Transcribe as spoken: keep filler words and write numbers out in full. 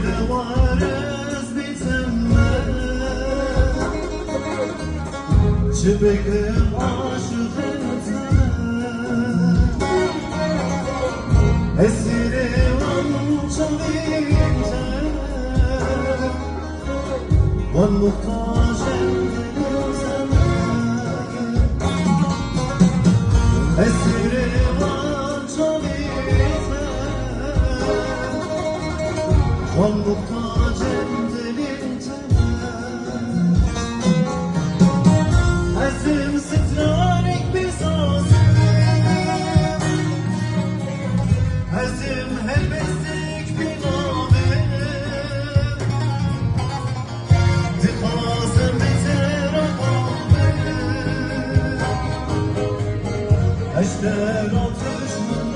Dewar ez bîtim me, çi bikim aşiqê te me. Esîrê wan çavên te, wan muxtacên dilê te me. Esîrê wan çavên te, wan muxtacên dilê te me. Ez im stranek bê sazim, ez im helbestek bê navim. Dixwazim bi te re bavim. Ez te re tişt min